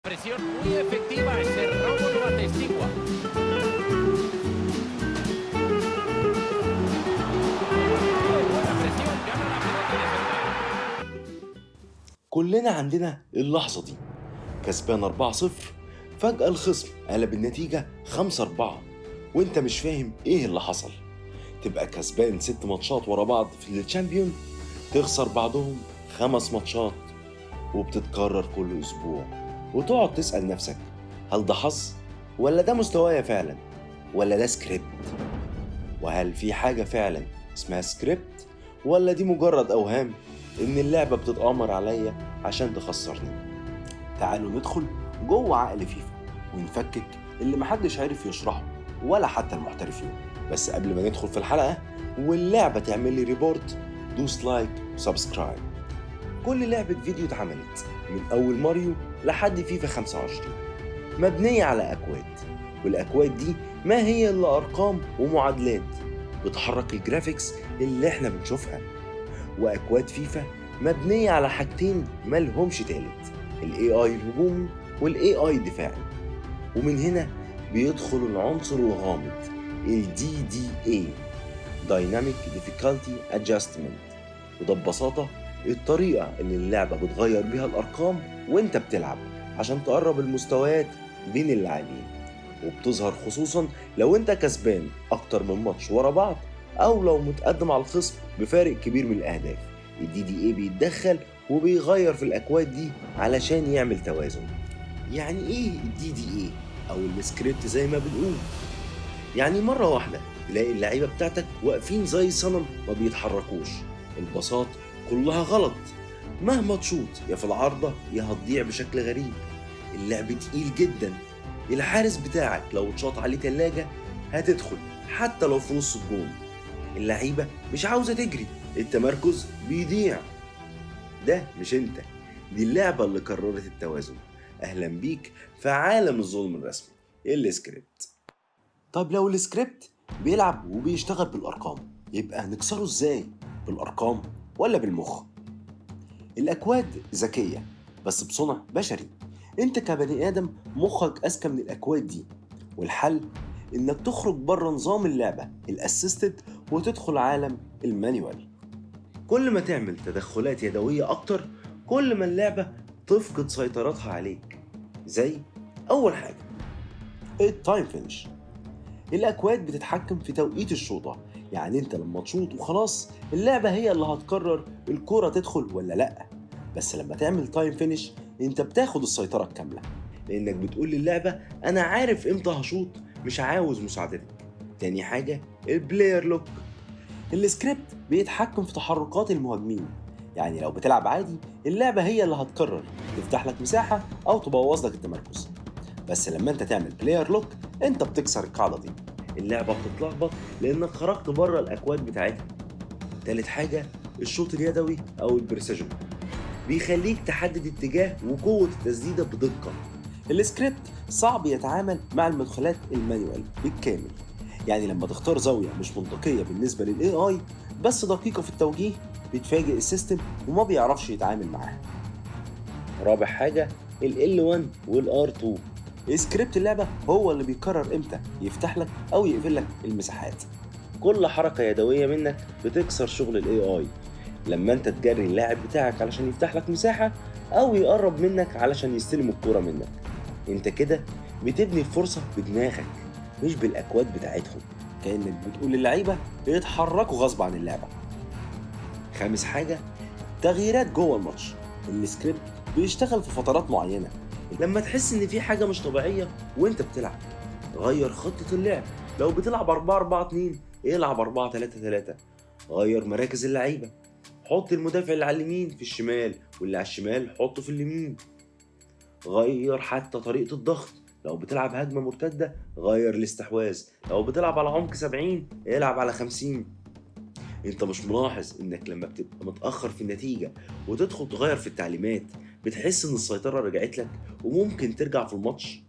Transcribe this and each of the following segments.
Presión muy efectiva, ese robo lo atestigua. Buena presión, gana la pelota de central. كلنا عندنا اللحظة دي، كسبان 4-0، فجأة الخصم قلب النتيجة 5-4 وانت مش فاهم ايه اللي حصل. تبقى كسبان 6 ماتشات ورا بعض في ال Champion، تخسر بعدهم 5 ماتشات، وبتتكرر كل اسبوع، وتقعد تسأل نفسك هل ده حظ ولا ده مستوايا فعلا ولا ده سكريبت؟ وهل في حاجة فعلا اسمها سكريبت ولا دي مجرد أوهام إن اللعبة بتتآمر عليا عشان تخسرني؟ تعالوا ندخل جوه عقل فيفا ونفكك اللي محدش عارف يشرحه ولا حتى المحترفين. بس قبل ما ندخل في الحلقة واللعبة تعمل لي report، دوس like و subscribe. كل لعبة فيديو اتعملت من أول ماريو لحد فيفا 25 مبنية على أكواد، والأكواد دي ما هي إلا أرقام ومعادلات بتحرك ال graphics اللي احنا بنشوفها. وأكواد فيفا مبنية على حاجتين مالهمش تالت، ال AI الهجومي وال AI الدفاعي. ومن هنا بيدخل العنصر الغامض ال DDA، Dynamic Difficulty Adjustment، وده ببساطة الطريقة اللي اللعبة بتغير بيها الأرقام وانت بتلعب عشان تقرب المستويات بين اللاعبين، وبتظهر خصوصا لو انت كسبان أكتر من ماتش ورا بعض أو لو متقدم على الخصم بفارق كبير من الأهداف. ال DDA بيتدخل وبيغير في الأكواد دي علشان يعمل توازن. يعني إيه ال DDA أو السكريبت زي ما بنقول؟ يعني مرة واحدة تلاقي اللعيبة بتاعتك واقفين زي صنم ما بيتحركوش، الباصات كلها غلط، مهما تشوط يا في العارضة يا هتضيع بشكل غريب، اللعب تقيل جدا، الحارس بتاعك لو اتشاط عليه تلاجة هتدخل حتى لو في نص الجون، اللعيبة مش عاوزة تجري، التمركز بيضيع. ده مش انت، دي اللعبة اللي قررت التوازن. اهلا بيك في عالم الظلم الرسمي، السكريبت. طب لو السكريبت بيلعب وبيشتغل بالارقام، يبقى هنكسره ازاي؟ بالارقام ولا بالمخ؟ الاكواد ذكية بس بصنع بشري، انت كبني ادم مخك اذكى من الاكواد دي، والحل انك تخرج بره نظام اللعبة ال assisted وتدخل عالم ال manual. كل ما تعمل تدخلات يدوية اكتر كل ما اللعبة تفقد سيطرتها عليك. زي اول حاجة ال time finish، الاكواد بتتحكم في توقيت الشوطه، يعني انت لما تشوط وخلاص اللعبة هي اللي هتقرر الكرة تدخل ولا لا. بس لما تعمل time finish انت بتاخد السيطرة الكاملة، لانك بتقول للعبة انا عارف امتى هشوط، مش عاوز مساعدتك. تاني حاجة ال player lock، ال script بيتحكم في تحركات المهاجمين، يعني لو بتلعب عادي اللعبة هي اللي هتقرر تفتح لك مساحة أو تبوظ لك التمركز. بس لما انت تعمل player lock انت بتكسر القاعدة دي، اللعبة بتتلخبط لأنك خرجت بره الأكواد بتاعتها. تالت حاجة الشوط اليدوي أو ال precision، بيخليك تحدد اتجاه وقوة التسديدة بدقة. السكريبت صعب يتعامل مع المدخلات ال manual بالكامل، يعني لما تختار زاوية مش منطقية بالنسبة لل AI بس دقيقة في التوجيه بيتفاجئ ال system وما بيعرفش يتعامل معاها. رابع حاجة ال L1 وال R2، سكريبت اللعبة هو اللي بيقرر امتى يفتح لك او يقفل لك المساحات. كل حركة يدوية منك بتكسر شغل ال AI. لما انت تجري اللاعب بتاعك علشان يفتح لك مساحة او يقرب منك علشان يستلم الكورة منك، انت كده بتبني الفرصة بدماغك مش بالاكواد بتاعتهم، كأنك بتقول للعيبة يتحركوا غصب عن اللعبة. خامس حاجة تغييرات جوه الماتش، السكريبت بيشتغل في فترات معينة، لما تحس ان في حاجة مش طبيعية وانت بتلعب غير خطة اللعب. لو بتلعب 4-4-2 العب 4-3-3، غير مراكز اللعيبة، حط المدافع اللي على اليمين في الشمال واللي على الشمال حطه في اليمين، غير حتى طريقة الضغط. لو بتلعب هجمة مرتدة غير الاستحواذ، لو بتلعب على عمق 70 العب على 50. انت مش ملاحظ انك لما بتبقى متأخر في النتيجة وتدخل تغير في التعليمات بتحس ان السيطرة رجعت لك وممكن ترجع في الماتش؟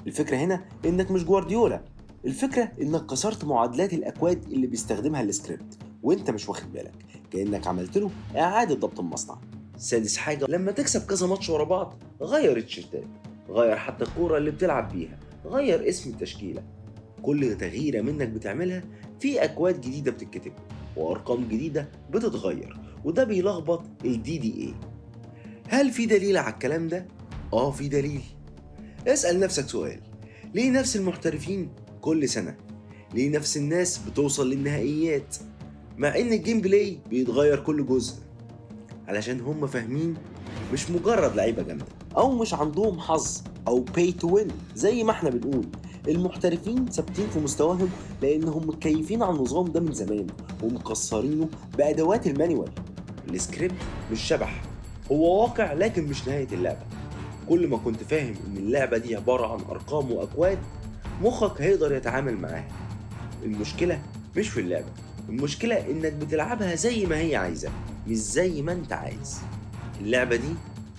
الفكرة هنا انك مش جوارديولا، الفكرة انك كسرت معادلات الاكواد اللي بيستخدمها السكريبت وانت مش واخد بالك، كأنك عملت له اعادة ضبط المصنع. سادس حاجة، لما تكسب كذا ماتش ورا بعض غير التيشيرتات، غير حتى الكورة اللي بتلعب بيها، غير اسم التشكيلة. كل تغييرة منك بتعملها في أكواد جديدة بتتكتب وأرقام جديدة بتتغير، وده بيلخبط ال DDA. هل في دليل على الكلام ده؟ آه في دليل. اسأل نفسك سؤال: ليه نفس المحترفين كل سنة؟ ليه نفس الناس بتوصل للنهائيات مع ان ال gameplay بيتغير كل جزء؟ علشان هم فاهمين، مش مجرد لعيبة جامدة او مش عندهم حظ او pay to win زي ما احنا بنقول. المحترفين ثابتين في مستواهم لانهم متكيفين على النظام ده من زمان ومكسرينه بادوات ال manual. ال script مش شبح، هو واقع لكن مش نهاية اللعبة. كل ما كنت فاهم ان اللعبة دي عبارة عن ارقام واكواد، مخك هيقدر يتعامل معاها. المشكلة مش في اللعبة، المشكلة انك بتلعبها زي ما هي عايزة، مش زي ما انت عايز. اللعبة دي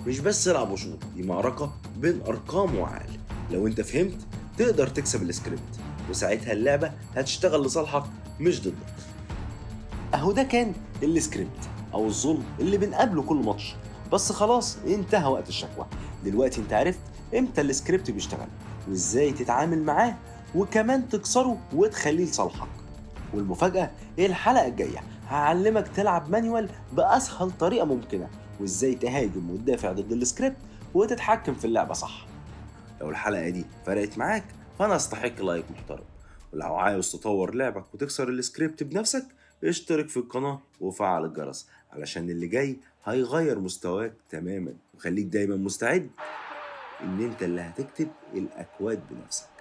مش بس لعب وشوط، دي معركة بين ارقام وعقل. لو انت فهمت تقدر تكسب السكريبت، وساعتها اللعبة هتشتغل لصالحك مش ضدك. اهو ده كان السكريبت او الظلم اللي بنقابله كل ماتش. بس خلاص، انتهى وقت الشكوى. دلوقتي انت عرفت امتى السكريبت بيشتغل وازاي تتعامل معاه، وكمان تكسره وتخليه لصالحك. والمفاجأة الحلقة الجاية هعلمك تلعب manual بأسهل طريقة ممكنة، وازاي تهاجم وتدافع ضد السكريبت وتتحكم في اللعبة صح. لو الحلقة دي فرقت معاك فأنا أستحق like محترم، ولو عاوز تطور لعبك وتكسر السكريبت بنفسك اشترك في القناة وفعل الجرس، علشان اللي جاي هيغير مستواك تماما. وخليك دايما مستعد ان انت اللي هتكتب الاكواد بنفسك.